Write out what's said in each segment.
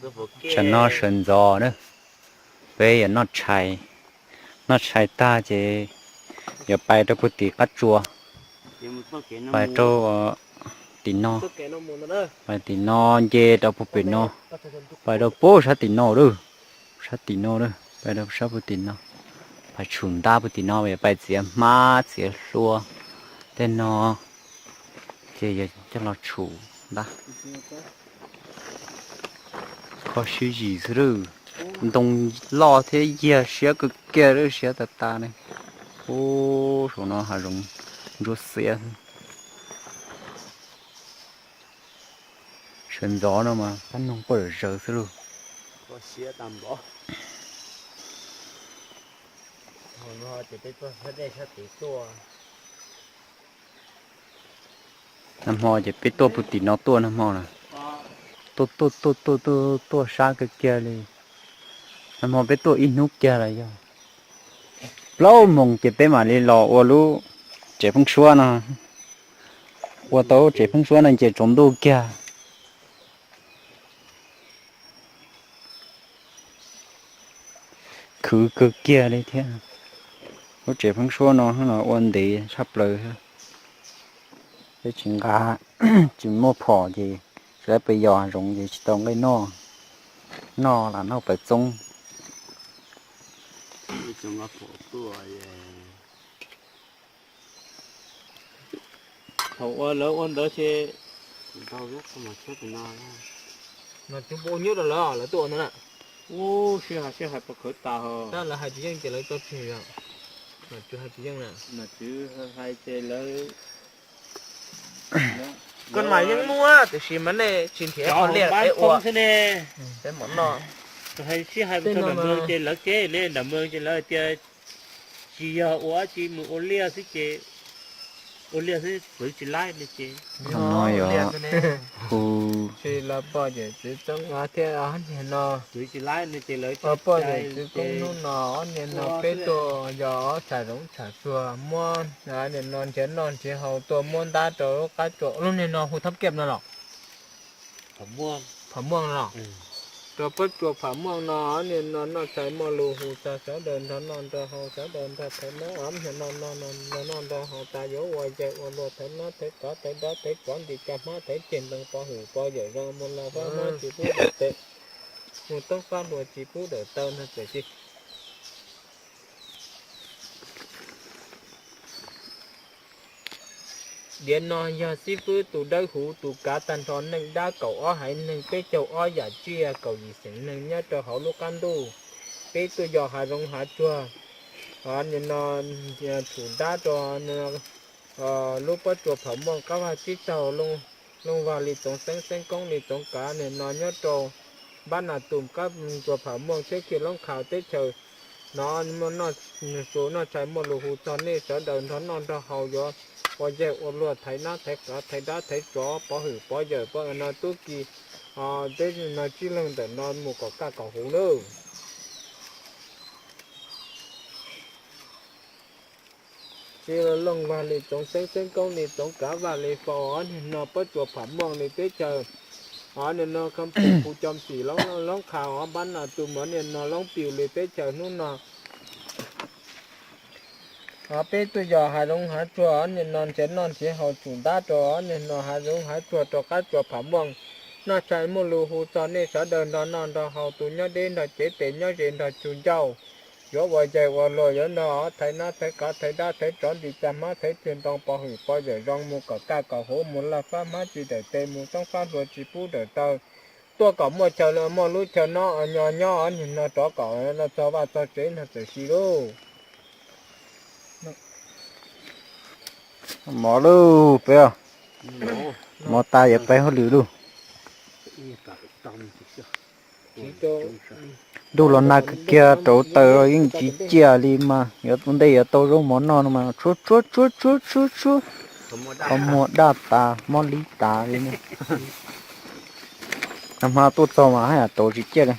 Tsam no sawv ntxov na, peb yuav noj tshais, noj tshais tag ces yuav pais rau puag tim qab tsua, pais rau tim no, pais tim no nce rau puag pem no, pais rau puag sab tim no lawm, sab tim no lawm, pais rau sab puag tim no, pais tshum ntab puag tim no, yuav pais txiav hmab txiav hlua tej no, ces yuav coj los tshum ntab. Kho siab zim xwb lawm, ntoo loj thiab yag siab kawg kiag lawm, siab tas tas ne. Ub, saum no hav zoov ntsuab xiab. Sawv ntxov no mas qab noog poj zawv xwb lauj. Nag hmo ces peb tuaj puag tim no tuaj nag hmo na, tuaj tuaj tuaj tuaj tuaj sab kawg kiag li. Nag hmo peb tuaj ib hnub kiag los yog plaub moos ces peb mam li los ua lub tsev pheeb suab no, ua tau lub tsev pheeb suab no ces tsaus ntuj kiag. Khwv kawg kiag li thiab. Lub tsev pheeb suab no los ua ntev tshaj plaws thiab. Peb tsis nqa, tsis muaj phom ces tsis laib pes yos hav zoov ces tsis tau nqaij noj, noj lam noj pawv txoob. Thaum ua lawv ua ntawd ces, no twb ua nyuaj rau lawv, lawv tuaj ua ntawd na. Ub, sij hawm sij hawm pom khawv tas ho. Tab lawv hais tsis yeej ces lawv tso tseg os. Nom tswv hais tsis yeej na. Nom tswv hais ces lawv, koj mas yeej muaj tiam sis mas nej tsis nrhiav qhov liaj es ua xwb ne. Peb mam noj. Hais sij hawm txog nram mwg ces lawv kev ne, nram mwg ces lawv tias tsis yog ua dab tsi, mus ua liaj xwb ces, ua liaj xwb txwv tsis laib li ces. Hu, tsis los poj yawm txwv txoob thiab niag no. Txwv tsis laib li ces lawv poj yawm txwv koob hnub no, ob niag no peb tuaj yog ob tsham zoov tsham tsuag muab niag no nrhiav noj nrhiav haus tuaj muab ntab rau lub qab tsua, lub niag no hu thab kiaj no los? Pham Muaj no los? Rau pob tsuas Pham Muaj no, ob niag no noj tshais muaj lus hu txog sawv daws nrog noj nrog haus, sawv daws nrog thaiv nab, ob niag no nrog noj nrog haus tas yuav ua yaig ua luag thaiv nab thaiv qav thaiv dab thaiv tsov nti ca hmab thaiv ceg ntoo pov hwm pov yawm zoo mus los fab hmab tsis pub dawm tes, mus toob fab hluas tsis pub dawm taw no txawm sis. Diav no yog xib fwb tus dawb huv tus kav tag nrho neej dab kaum ob haiv neeg peb caug ob yam tsiaj kaum yim xeem neeg nyob rau hauv lub qab ntuj. Peb tuaj yos hav zoov hav tsuag, nim no tshum ntab rau lub pob tsuas Pham Muaj qab vaj tsib taug, looj vag Li Txoov Xeeb, Xeeb Koob Li Txoov Kav, nim no nyob rau npab Nas Tus, qab tsuas Pham Muaj, teb chaws Loob Qhav teb chaws no, su noj tshais muaj lus hu txog nej sawv daws nrog noj nrog haus yuav ua yaig ua luag thaiv nab thaiv qav thaiv dab thaiv tsov pov hwm pov yawm pov no tub ki, peb no tsib leeg ntawm no mus kom kaj kom huv nawb. Txiv Looj Vag Li Txoov Xeeb, Xeeb Koob Li Txoov Kav, Vaj Li Faus, ob niag no pob tsuas Pham Muaj li teb chaws, ob niag no Kham Pum Phu Coo Xim, Loob Qhav, ob npab Nas Tus, ob niag no Loob Pius li teb chaws hnub no. Peb tuaj yos hav zoov hav tsuag, ob niag no nrhiav noj nrhiav haus tshum ntab rau, ob niag no hav zoov hav tsuag rau qab tsuas Pham Muaj. Noj tshais muaj lus hu txog nej sawv daws nrog noj nrog haus, tus nyob deb nrog cev tes, nyob ze nrog tsug ncauj. Yuav ua yaig ua luag yuav nrog thaiv nab thaiv qav thaiv dab thaiv tsov nti ca hmab thaiv ceg ntoo pov hwm pov yawm zoo mus kom kaj kom huv, mus laj fab hmab tsis dawm tes, mus toob fab hluas tsis pub dawm taw. Tuaj kom muaj chaw muaj lub chaw nyob, nyob ob niag no rov kom txog vaj txog tsev no txawm sis lauj. Mov lauj peb, mov tas yuav peb hauj lwm lauj. Ntuj los nag kiag kiag, rauv taws los yeej tsis ciaj li mas yuav ua ntej yuav tau zaub mov noj no mas tshuab tshuab tshuab tshuab tshuab tshuab, qhov muag daj tas mob lib tas li ne. Nag hmo tuaj txog mas haj yam rauv tsis ciaj li.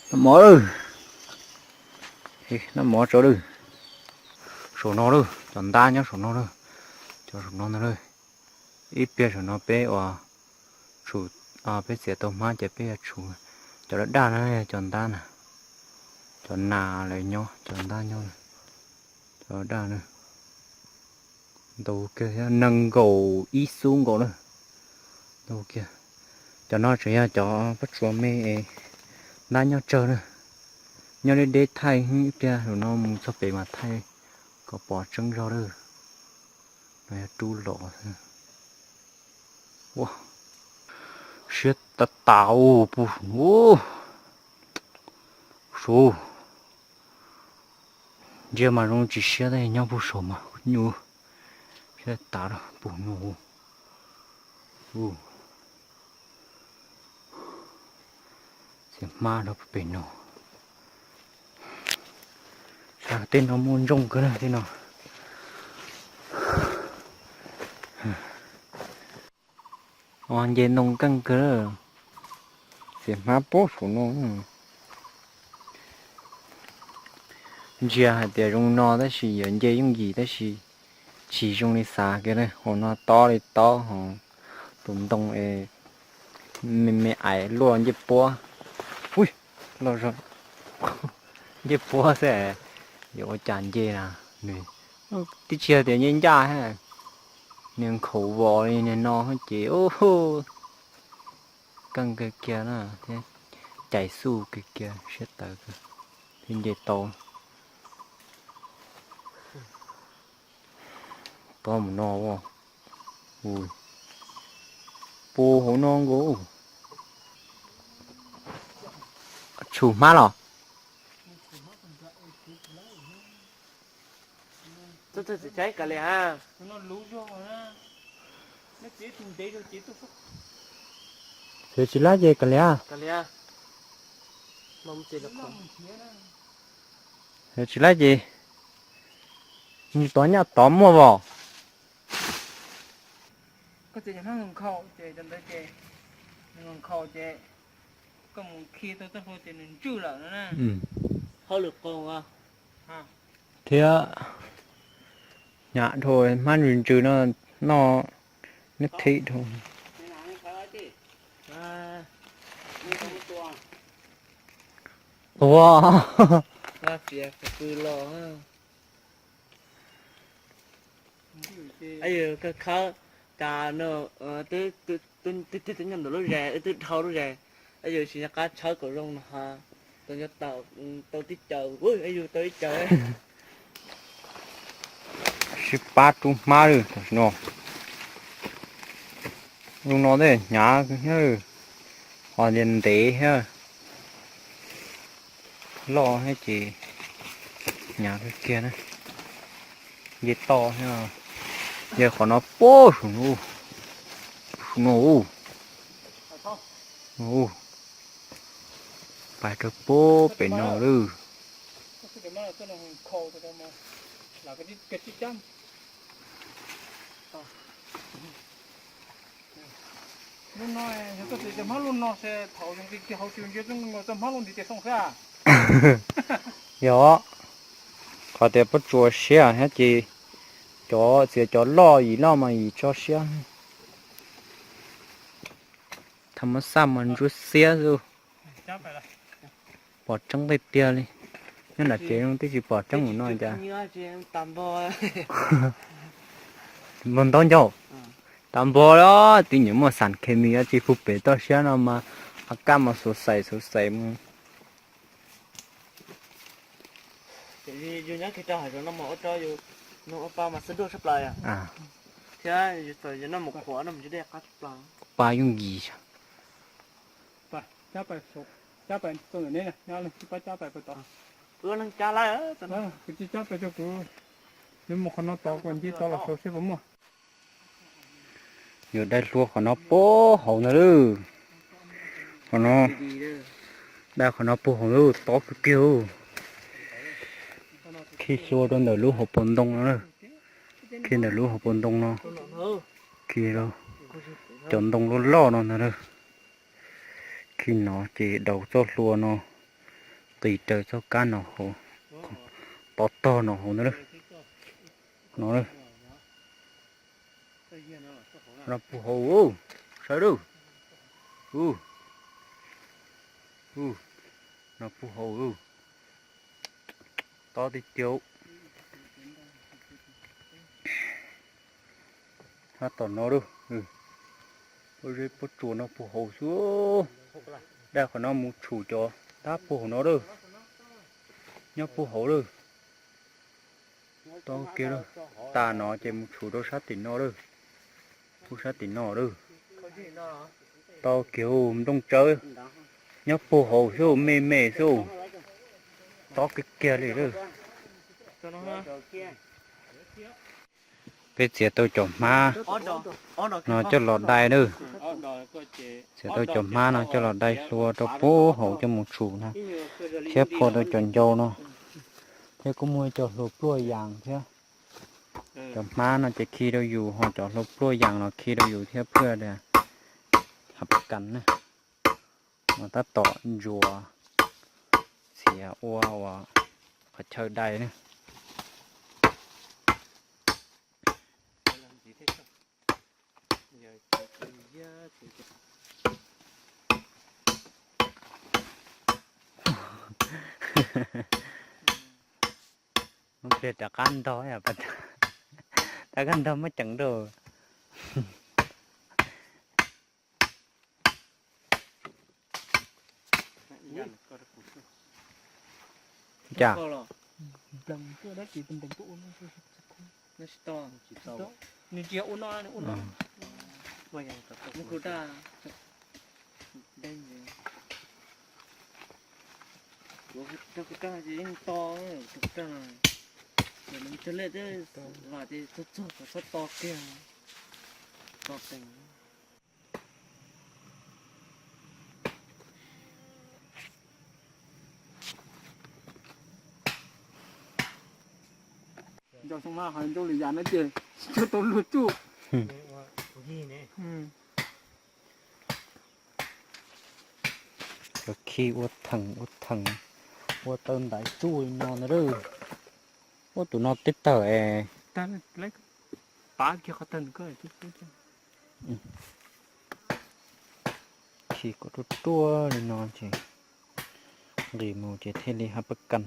Noj mov lawm, noj mov tso lawm. Saum no lawm, cov ntab nyob saum no lawm, cov saum no ntag lawm. Ib pliag saum no peb ua Tshum, peb txiav tau hmab ces peb yuav tshum. Cov daj daj no yog cov ntab na, cov nas lawv nyob, cov ntab nyob na, cov daj na. Ntau kiag thiab, nees nkaum ib xub nkaus na. Ntau kiag. Cov no tseem yog cov pob tsuas me es ntab nyob tsawg na. Nyob deb deb thaij ib pliag, lub no mus txog pem mas thaij kom pom tseeb zog lawm. No yog rub los. Ua, siab tas tas ub puj ub. Su, ntsia mas zoo tsis siab tab sis nyob puag saum mas nyuaj, siab tas puag nyuaj. Txiav hmab rau pem no. Tej no muaj ntsooj kawg na tej no. Nce ntoo keej kawg. Txiav hmab puag saum no. Ntsia hais tias zoo no tab sis yuav nce yooj yim tab sis tsis zoo li xav kiag na. Hauv no tob li tob, hauv tus ntoo es me me ais luaj ncej puab. Ui, loj zog, ncej puab xwb, yuav ua cas nce na. Nws twb tsis yog tias ncej ncaj, nws nkhaus vos li no ces keej kawg kiag na, thiab cais xuj kawg kiag, siab tawv kawg thiaj nce tau. Tob mus no, puag hauv no nkaus. Tshum hmab los? Yog tsis laib ces kav liam. Yog tsis laib ces nws tod nyaj tod muaj vos. Thiab hnyav dhau hmab ntsws ntsws no noj, neb thim dhau. Ua, kawg khawb, cas no twb twb nyob ntawm lub zes, wb twb dhau lub zes, yus tsis nco qab tshawb kom zoo no ho, tau nco tau tib caws, yus tau ib caws. Sib pab rub hmab lawm tam sim no. Zoo no tej hnyav thiab, ho ntev thiab, loj thiab ces hnyav kawg kiag na. Nce toj thiab, yog qhov no puag saum no, saum no, pais rau puag pem no lawm. Yog, qhov tias pob tsuas siab thiab ces cov txiav cov loj yim loj mas yim tso siab. Thaum muab xaj mas ntsuab xiab xwb. Pom tseeb tiag tiag li. Nyob nram tsev no twb tsis pom tseeb mus no cas. Npog ntaub ncauj, tas npog los twb nyiam muaj xam khes mis tsis pub pem toj siab no mas, a kaj mas xuv xais xuv xais mus. Pa yooj yim. Yuav dai hlua qhov no puag hauv ntawd lawm. Qhov no, dai qhov no puag hauv lawm, tob kawg kiag. Khi hlua rau ntawm lub hauv paus ntoo no, khi ntawm lub hauv paus ntoo no, khi cov ntoo loj loj no ntag na. Khi no ces daus txoj hlua no, qis raws txoj kab no hauv, tov tog no hauv ntag. No, no puag hauv, saib lawm. Ub, ub, no puag hauv lawm. Tob tiag tiag. Hab tom no lawm. Pob zeb pob tsuas no puag hauv xwb. Daj qhov no mus tshum cov dab puag hauv no lawm. Nyob puag hauv lawm. Tau kiag lawm. Tas no ces mus tshum rau sab tim no lawm. Puag sab tim no lawm. Tau kiag nplooj tsawb. Nyob puag hauv xwb, me me xwb. Tob kiag kiag li lawm. Peb txiav tau cov hmab no coj los dai lawm. Txiav tau cov hmab no coj los dai hlua rau puag hauv coj mus tshum na, thiab phua tau cov ncau no, thiab kuj muaj cov hlua pluaj yas thiab. Cov hmab no ces khi rau yus, ho cov hlua pluaj yas no khi rau yus thiab, phuaj tias hav paj kas na. Mas tab tom ntsuas txiav ua uas qhov chaw dai na. Mus pliag rov qab ntog, rov qab ntog muab ceev rau. Cas? Nws tsis yog ua no, nws ua no. Nws kuv rau kuv rau yeej to, kuv rau no. Ces nws cog lej twb los ces txog txog kom txhob to kiag, to qees. Nco xyoo no hais ncauj li yam no ces tsis tau luag tsuj. Cov khi ua theem ua theem, ua tau ntaiv tsuj li no ntag lauj. Ua tus no teb tawg es. Pav kiag qhov tawg ntawm ko. Khi kom ruaj ruaj li no ces nqis mus ces thiaj li hav paj kas.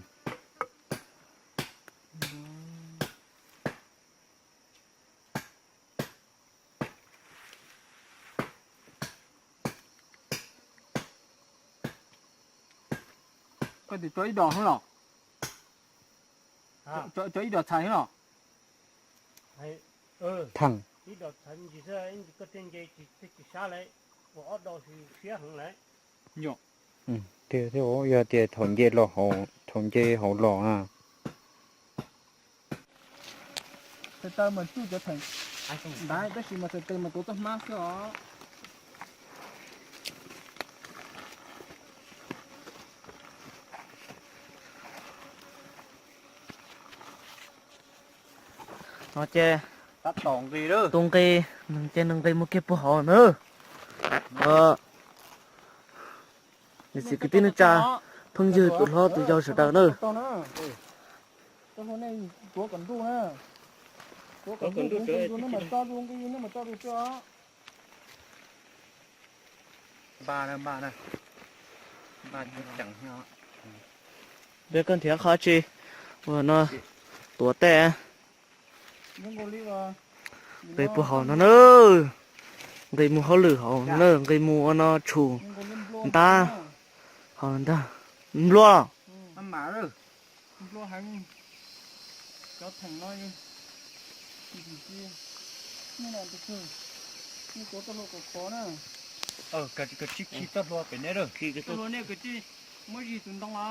Koj tis tso ib dos xwb los? Tso ib dos txhais xwb los? Theem. Yog, yog tias thaum nce los hauv, thaum nce hauv los na. Tes taw mas tsuj cov theem ntawd tab sis mas tes taw mas tuav txoj hmab xwb os. No ces tus nqis, ces nws nqis mus kiag puag hauv na. Niam txiv kwv tij neej tsa, phooj ywg tus hlob tus yau sawv daws na. Tuav kom nruj na. Tuav kom nruj, nqi yus nqi yus, nej mam tso zus, nqi yus nej mam tso zus xwb os. Npaj na, npaj na. Npaj ceev. Peb koj nrhiav qhov tsi ua no tuav tej. Nqis puag hauv no na. Nqis mus hauj lwm hauv no na, nqis mus ua no tshum ntab hauv ntag. Nplua. Muab zis tus ntoo os.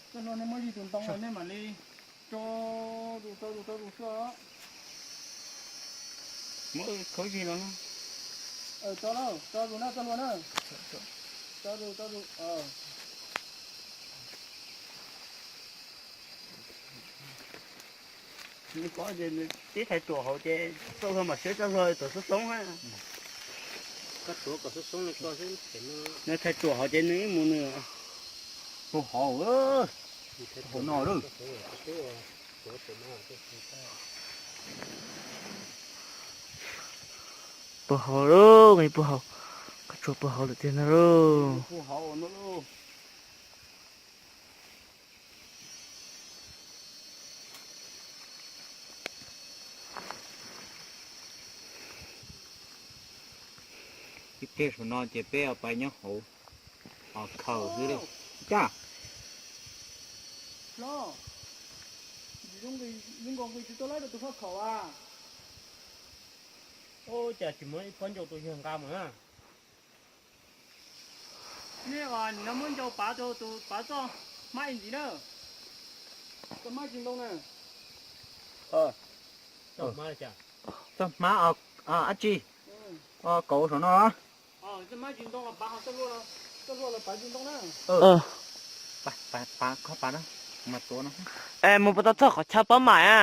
Txoj hlua nej muab zis tus ntoo os, nej mam li tso zus, tso zus, tso zus xwb os. Muab khawb zis no. Tso lauj, tso zus na, txoj hlua na. Tso zus, tso zus. Nws pom ces tib thaiv ruam hauv ces txoj hlua mam siab txoj hlua tau xoob xoob na. Koj tuav kom xoob xoob li koj xwb. Nws thaiv ruam hauv ces nws ib mus nws puag hauv. Hauv no lawm. Puag hauv lawm, nqis puag hauv. Qab tsuag puag hauv lawm tiag no lauj. Ib pliag saum no ces peb pais nyob hauv, khaws xwb lauj. Cas Hlob, zoo nkaus nqis tsis tau laib rau tus faj khaum a. Ua cas tsis muab ib pob ncau tus yawg nqa mus na? Nej os, nim no muab ncau pav rau tus pav txoj hmab ib ntxiv na. Txoj hmab tsis ntoo na. Txoj hmab dab tsi? Kauv saum no. Txoj hmab tsis ntoo los pav, txoj hlua los pav tsis ntoo na. Pav, pav, pav, pav na, mas tuav no. Es mus puas tau txog qhov chaw pob mais a?